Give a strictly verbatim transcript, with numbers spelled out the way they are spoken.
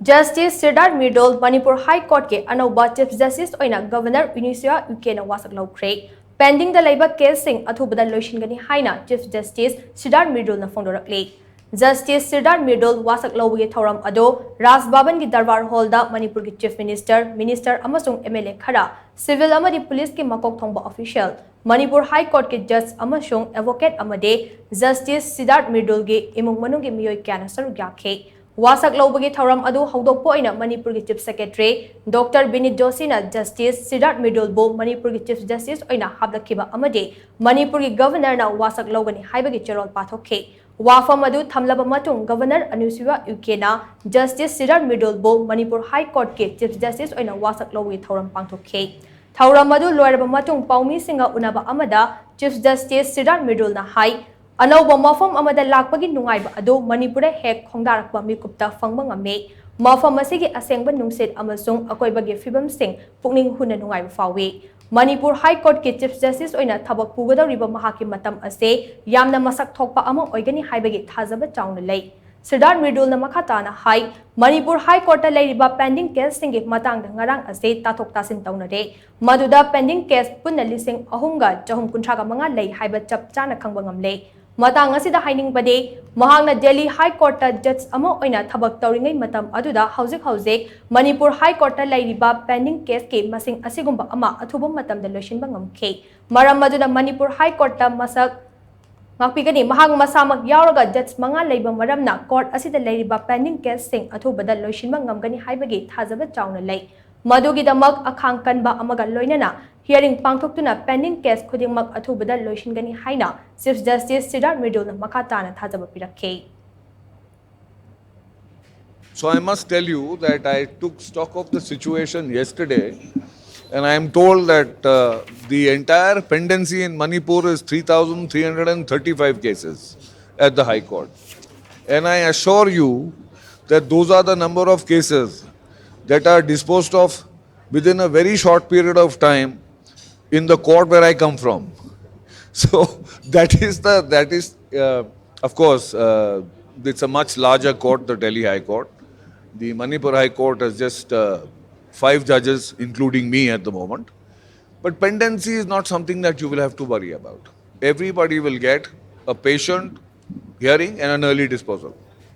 Justice Siddharth Mirdol Manipur High Courtꯀꯤ ꯑꯅꯧꯕ Chief Justice ꯑꯣꯏꯅ Governor Uniswara Uikena ꯋꯥꯁꯛ ꯂꯧꯈ꯭ꯔꯦ꯫ Pendingꯗ ꯂꯩꯕ caseꯁꯤꯡ ꯑꯊꯨꯕꯗ ꯂꯣꯏꯁꯤꯟꯒꯅꯤ ꯍꯥꯏꯅ Chief Justice Siddharth Mirdolꯅ ꯐꯣꯡꯗꯣꯔꯛꯂꯤ꯫ Justice Siddharth Mirdol ꯋꯥꯁꯛ ꯂꯧꯕꯒꯤ ꯊꯧꯔꯝ ꯑꯗꯨ ꯔꯥꯖ ꯚꯕꯟꯒꯤ Darbar Hallꯗ ꯃꯅꯤꯄꯨꯔꯒꯤ Chief Minister, Minister ꯑꯃꯁꯨꯡ MLA ꯈꯔ, civil ꯑꯃꯗꯤ policeꯀꯤ ꯃꯀꯣꯛ ꯊꯣꯡꯕ official, ꯃꯅꯤꯄꯨꯔ High Courtꯀꯤ judge ꯑꯃꯁꯨꯡ advocate ꯑꯃꯗꯤ Justice Siddharth Mirdolꯒꯤ ꯏꯃꯨꯡ ꯃꯅꯨꯡꯒꯤ ꯃꯤꯑꯣꯏ ꯀꯌꯥꯅ ꯁꯔꯨꯛ ꯌꯥꯈꯤ꯫ ꯋꯥꯁꯛ ꯂꯧꯕꯒꯤ ꯊꯧꯔꯝ ꯑꯗꯨ ꯍꯧꯗꯣꯛꯄ ꯑꯣꯏꯅ ꯃꯅꯤꯄꯨꯔꯒꯤ Chief Secretary Doctor Binit Joshꯤꯅ Justice Siddharth Mirdolꯕꯨ ꯃꯅꯤꯄꯨꯔꯒꯤ Chief Justice ꯑꯣꯏꯅ ꯍꯥꯞꯂꯛꯈꯤꯕ ꯑꯃꯗꯤ ꯃꯅꯤꯄꯨꯔꯒꯤ Governorꯅ ꯋꯥꯁꯛ ꯂꯧꯒꯅꯤ ꯍꯥꯏꯕꯒꯤ ꯆꯦꯔꯣꯜ ꯄꯥꯊꯣꯛꯈꯤ꯫ ꯋꯥꯐꯝ ꯑꯗꯨ ꯊꯝꯂꯕ ꯃꯇꯨꯡ, Governor Uniswara Uikena Justice Siddharth Mirdolꯕꯨ Manipur High Courtꯀꯤ Chief Justice ꯑꯣꯏꯅ ꯋꯥꯁꯛ ꯂꯧꯕꯒꯤ ꯊꯧꯔꯝ ꯄꯥꯡꯊꯣꯛꯈꯤ꯫ ꯊꯧꯔꯝ ꯑꯗꯨ ꯂꯣꯏꯔꯕ ꯃꯇꯨꯡ ꯄꯥꯎꯃꯤꯁꯤꯡꯒ ꯎꯅꯕ ꯑꯃꯗ Chief Justice Siddharth Mirdolꯅ ꯍꯥꯏ, ꯑꯅꯧꯕ ꯃꯐꯝ ꯑꯃꯗ ꯂꯥꯛꯄꯒꯤ ꯅꯨꯡꯉꯥꯏꯕ ꯑꯗꯨ ꯃꯅꯤꯄꯨꯔꯗ ꯍꯦꯛ ꯈꯣꯡꯗꯥꯔꯛꯄ ꯃꯤꯀꯨꯞꯇ ꯐꯪꯕ ꯉꯝꯃꯤ꯫ ꯃꯐꯝ ꯑꯁꯤꯒꯤ ꯑꯁꯦꯡꯕ ꯅꯨꯡꯁꯤꯠ ꯑꯃꯁꯨꯡ ꯑꯀꯣꯏꯕꯒꯤ ꯐꯤꯕꯝꯁꯤꯡ ꯄꯨꯛꯅꯤꯡ ꯍꯨꯅ ꯅꯨꯡꯉꯥꯏꯕ ꯐꯥꯎꯏ꯫ ꯃꯅꯤꯄꯨꯔ High Courtꯀꯤ Chief Justice ꯑꯣꯏꯅ ꯊꯕꯛ ꯄꯨꯒꯗꯧꯔꯤꯕ ꯃꯍꯥꯛꯀꯤ ꯃꯇꯝ ꯑꯁꯤ ꯌꯥꯝꯅ ꯃꯁꯛ ꯊꯣꯛꯄ ꯑꯃ ꯑꯣꯏꯒꯅꯤ ꯍꯥꯏꯕꯒꯤ ꯊꯥꯖꯕ ꯆꯥꯎꯅ ꯂꯩ꯫ Siddharth Mirdolꯅ ꯃꯈꯥ ꯇꯥꯅ ꯍꯥꯏ, ꯃꯅꯤꯄꯨꯔ High Courtꯇ ꯂꯩꯔꯤꯕ pending caseꯁꯤꯡꯒꯤ ꯃꯇꯥꯡꯗ ꯉꯔꯥꯡ ꯑꯁꯤ ꯇꯥꯊꯣꯛ ꯇꯥꯁꯤꯟ ꯇꯧꯅꯔꯦ꯫ ꯃꯗꯨꯗ pending case ꯄꯨꯟꯅ ꯂꯤꯁꯤꯡ ꯑꯍꯨꯝꯒ ꯆꯍꯨꯝ ꯀꯨꯟꯊ꯭ꯔꯥꯒ ꯃꯉꯥ ꯂꯩ ꯍꯥꯏꯕ ꯆꯞ ꯆꯥꯅ ꯈꯪꯕ ꯉꯝꯂꯦ꯫ ꯃꯇꯥꯡ ꯑꯁꯤꯗ ꯍꯥꯏꯅꯤꯡꯕꯗꯤ, ꯃꯍꯥꯛꯅ Delhi High Courtꯇ judge ꯑꯃ ꯑꯣꯏꯅ ꯊꯕꯛ ꯇꯧꯔꯤꯉꯩ ꯃꯇꯝ ꯑꯗꯨꯗ ꯍꯧꯖꯤꯛ ꯍꯧꯖꯤꯛ ꯃꯅꯤꯄꯨꯔ High Courtꯇ ꯂꯩꯔꯤꯕ pending caseꯀꯤ ꯃꯁꯤꯡ ꯑꯁꯤꯒꯨꯝꯕ ꯑꯃ ꯑꯊꯨꯕ ꯃꯇꯝꯗ ꯂꯣꯏꯁꯤꯟꯕ ꯉꯝꯈꯤ꯫ ꯃꯔꯝ ꯑꯗꯨꯅ ꯃꯅꯤꯄꯨꯔ High Courtꯇ ꯃꯁꯛ ꯉꯥꯛꯄꯤꯒꯅꯤ꯫ ꯃꯍꯥꯛ ꯃꯁꯥꯃꯛ ꯌꯥꯎꯔꯒ judge ꯃꯉꯥ ꯂꯩꯕ ꯃꯔꯝꯅ court ꯑꯁꯤꯗ ꯂꯩꯔꯤꯕ pending caseꯁꯤꯡ ꯑꯊꯨꯕꯗ ꯂꯣꯏꯁꯤꯟꯕ ꯉꯝꯒꯅꯤ ꯍꯥꯏꯕꯒꯤ ꯊꯥꯖꯕ ꯆꯥꯎꯅ ꯂꯩ꯫ ꯃꯗꯨꯒꯤꯗꯃꯛ ꯑꯈꯥꯡ ꯀꯟꯕ ꯑꯃꯒ ꯂꯣꯏꯅꯅ hearing ꯄꯥꯡꯊꯣꯛꯇꯨꯅ pending case ꯈꯨꯗꯤꯡꯃꯛ ꯑꯊꯨꯕꯗ ꯂꯣꯏꯁꯤꯟꯒꯅꯤ ꯍꯥꯏꯅ Chief Justice Siddharth Mirdolꯅ ꯃꯈꯥ ꯇꯥꯅ ꯊꯥꯖꯕ ꯄꯤꯔꯛꯈꯤ꯫ So I must tell you that I took stock of the situation yesterday, and I am told that uh, the entire pendency in Manipur is three thousand three hundred thirty-five cases at the High Court. And I assure you that those are the number of cases that are disposed of within a very short period of time in the court where I come from. So that is the, that is, uh, of course, uh, it's a much larger court, the Delhi High Court. The Manipur High Court has just uh, five judges, including me at the moment. But pendency is not something that you will have to worry about. Everybody will get a patient hearing and an early disposal.